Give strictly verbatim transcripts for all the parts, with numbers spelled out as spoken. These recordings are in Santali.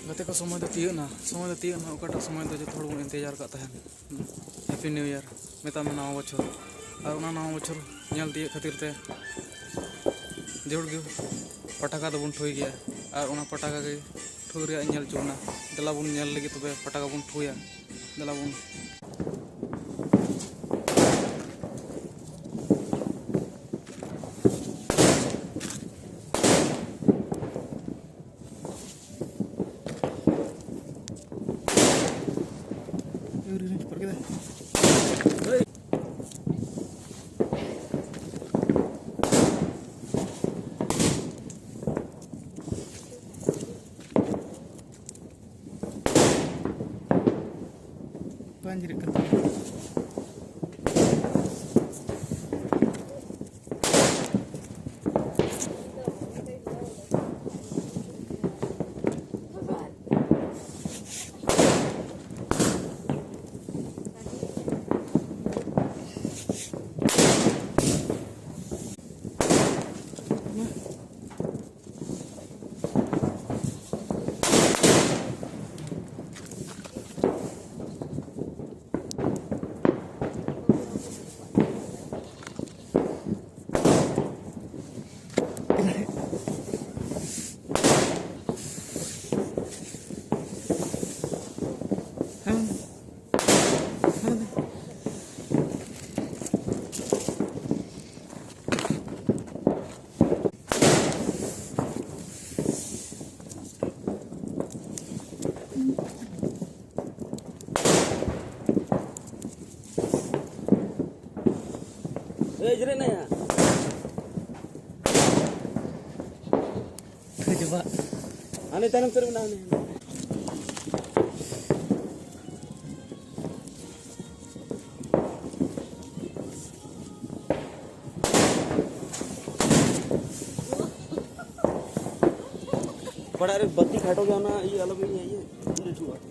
ᱜᱟᱛᱮ ᱠᱚ, ᱥᱚᱢᱚᱭ ᱫᱚ ᱛᱤᱭᱟᱹᱜ ᱮᱱᱟ, ᱥᱚᱢᱚᱭ ᱫᱚ ᱛᱤᱭᱟᱹᱜ ᱮᱱᱟ, ᱚᱠᱟᱴᱟᱜ ᱥᱚᱢᱚᱭ ᱫᱚ ᱡᱚᱛᱚ ᱦᱚᱲ ᱵᱚᱱ ᱤᱱᱛᱮᱡᱟᱨ ᱠᱟᱜ ᱛᱟᱦᱮᱱ᱾ ᱦᱮᱯᱤ ᱱᱤᱭᱩ ᱤᱭᱟᱨ, ᱢᱮᱛᱟᱜ ᱢᱮ ᱱᱟᱣᱟ ᱵᱚᱪᱷᱚᱨ᱾ ᱟᱨ ᱚᱱᱟ ᱱᱟᱣᱟ ᱵᱚᱪᱷᱚᱨ ᱧᱮᱞ ᱛᱤᱭᱟᱹᱜ ᱠᱷᱟᱹᱛᱤᱨ ᱛᱮ ᱡᱟᱹᱨᱩᱲ ᱜᱮ ᱯᱟᱴᱟᱠᱟ ᱫᱚᱵᱚᱱ ᱴᱷᱩᱭ ᱜᱮᱭᱟ᱾ ᱟᱨ ᱚᱱᱟ ᱯᱟᱴᱟᱠᱟ ᱜᱮ ᱴᱷᱩ ᱨᱮᱭᱟᱜ ᱤᱧ ᱧᱮᱞ ᱦᱚᱪᱚ ᱵᱚᱱᱟ᱾ ᱫᱮᱞᱟ ᱵᱚᱱ ᱧᱮᱞ ᱞᱟᱹᱜᱤᱫ ᱛᱚᱵᱮ ᱯᱟᱴᱟᱠᱟ ᱵᱚᱱ ᱴᱷᱩᱭᱟ᱾ ᱫᱮᱞᱟ ᱵᱚᱱ᱾ ᱵᱟᱝ ᱡᱤᱨᱟᱹᱜ ᱠᱟᱱ ᱛᱟᱢᱟ᱾ ᱮᱭ, ᱡᱤᱨᱟᱹᱜ ᱱᱟᱭᱟ᱾ ᱦᱟᱱᱮ ᱛᱟᱭᱱᱚᱢ ᱥᱮᱫ ᱨᱮ ᱢᱮᱱᱟᱜᱼᱟ, ᱦᱟᱱᱮ᱾ ᱚᱲᱟᱜ ᱨᱮ ᱵᱟᱹᱛᱤ ᱠᱷᱟᱴᱚ ᱜᱮᱭᱟ, ᱚᱱᱟ ᱤᱭᱟᱹ ᱟᱞᱚᱢ ᱤᱭᱟᱹ, ᱤᱭᱟᱹ, ᱤᱭᱟᱹ ᱦᱚᱪᱚᱣᱟᱜᱼᱟ᱾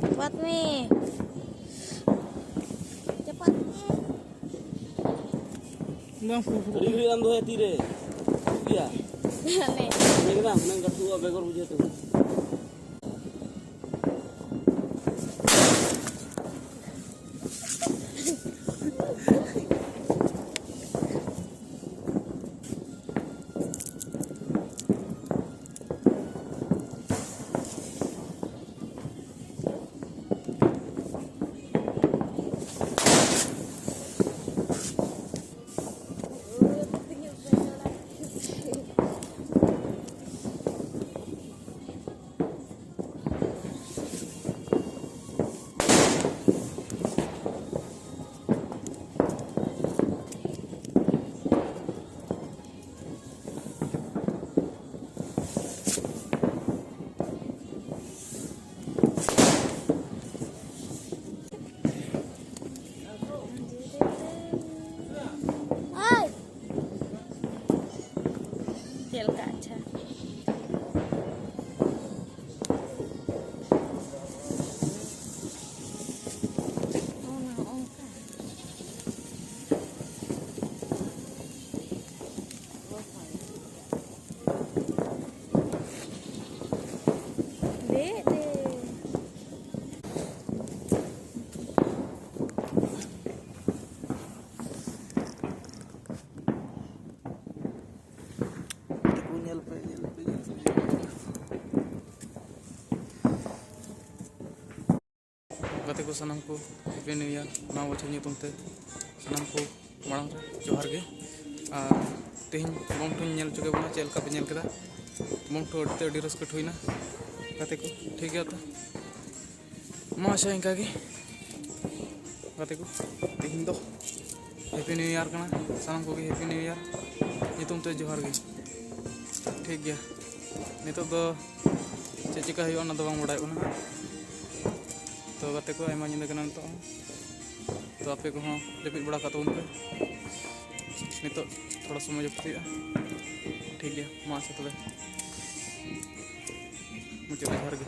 ᱪᱟᱯᱟᱫ ᱢᱮ᱾ ᱪᱟᱯᱟᱫ ᱢᱮ᱾ ᱟᱹᱰᱤ ᱜᱷᱟᱹᱲᱤᱡ ᱮᱢ ᱫᱚᱦᱚᱭᱟ ᱛᱤᱨᱮ? ᱴᱷᱤᱠ ᱜᱮᱭᱟ᱾ ᱦᱟᱱᱮ᱾ ᱧᱮᱞ ᱠᱮᱫᱟᱢ? ᱦᱩᱱᱟᱹᱝ ᱜᱟᱹᱛᱩᱜᱼᱟ, ᱵᱮᱜᱚᱨ ᱵᱩᱡᱷᱟᱹᱣ ᱛᱮ᱾ ᱪᱮᱫ ᱞᱮᱠᱟ? ᱟᱪᱪᱷᱟ᱾ ᱚᱱᱟ ᱚᱱᱠᱟ᱾ ᱫᱮ, ᱫᱮ᱾ ᱧᱮᱞ ᱯᱮ, ᱧᱮᱞ ᱯᱮ, ᱧᱮᱞ ᱯᱮ᱾ ᱜᱟᱛᱮ ᱠᱚ ᱥᱟᱱᱟᱢ ᱠᱚ, Happy New Year ᱱᱟᱣᱟ ᱵᱚᱪᱷᱚᱨ ᱧᱩᱛᱩᱢ ᱛᱮ ᱥᱟᱱᱟᱢ ᱠᱚ ᱢᱟᱲᱟᱝ ᱨᱮ ᱡᱚᱦᱟᱨ ᱜᱮ᱾ ᱟᱨ ᱛᱮᱦᱮᱧ ᱵᱚᱢ ᱴᱷᱩᱧ ᱧᱮᱞ ᱦᱚᱪᱚ ᱠᱮᱫ ᱵᱚᱱᱟ ᱪᱮᱫ ᱞᱮᱠᱟ ᱯᱮ ᱧᱮᱞ ᱠᱮᱫᱟ᱾ ᱵᱚᱢ ᱴᱷᱩ ᱟᱹᱰᱤ ᱛᱮ ᱟᱹᱰᱤ ᱨᱟᱹᱥᱠᱟᱹ ᱦᱩᱭᱱᱟ ᱜᱟᱛᱮ ᱠᱚ, ᱴᱷᱤᱠ ᱜᱮᱭᱟ ᱛᱚ᱾ ᱢᱟ ᱟᱪᱪᱷᱟ, ᱤᱱᱠᱟ ᱜᱮ ᱜᱟᱛᱮ ᱠᱚ, ᱛᱮᱦᱮᱧ ᱫᱚ Happy New Year ᱠᱟᱱᱟ, ᱥᱟᱱᱟᱢ ᱠᱚᱜᱮ Happy New Year ᱧᱩᱛᱩᱢ ᱛᱮ ᱡᱚᱦᱟᱨ ᱜᱮ᱾ ᱴᱷᱤᱠ ᱜᱮᱭᱟ, ᱱᱤᱛᱚᱜ ᱫᱚ ᱪᱮᱫ ᱪᱤᱠᱟ ᱦᱩᱭᱩᱜᱼᱟ ᱚᱱᱟ ᱫᱚ ᱵᱟᱝ ᱵᱟᱲᱟᱭᱚᱜ ᱠᱟᱱᱟ᱾ ᱛᱚ ᱜᱟᱛᱮ ᱠᱚ, ᱟᱭᱢᱟ ᱧᱤᱫᱟᱹ ᱠᱟᱱᱟ ᱱᱤᱛᱚᱜ ᱦᱚᱸ, ᱛᱚ ᱟᱯᱮ ᱠᱚᱦᱚᱸ ᱡᱟᱹᱯᱤᱫ ᱵᱟᱲᱟ ᱠᱟᱜ ᱛᱟᱵᱚᱱ ᱯᱮ᱾ ᱱᱤᱛᱚᱜ ᱛᱷᱚᱲᱟ ᱥᱚᱢᱚᱭ ᱡᱟᱹᱯᱤᱫ ᱦᱩᱭᱩᱜᱼᱟ᱾ ᱴᱷᱤᱠ ᱜᱮᱭᱟ, ᱢᱟ ᱟᱪᱪᱷᱟ ᱛᱚᱵᱮ ᱢᱩᱪᱟᱹᱫ ᱨᱮ ᱡᱚᱦᱟᱨ ᱜᱮ᱾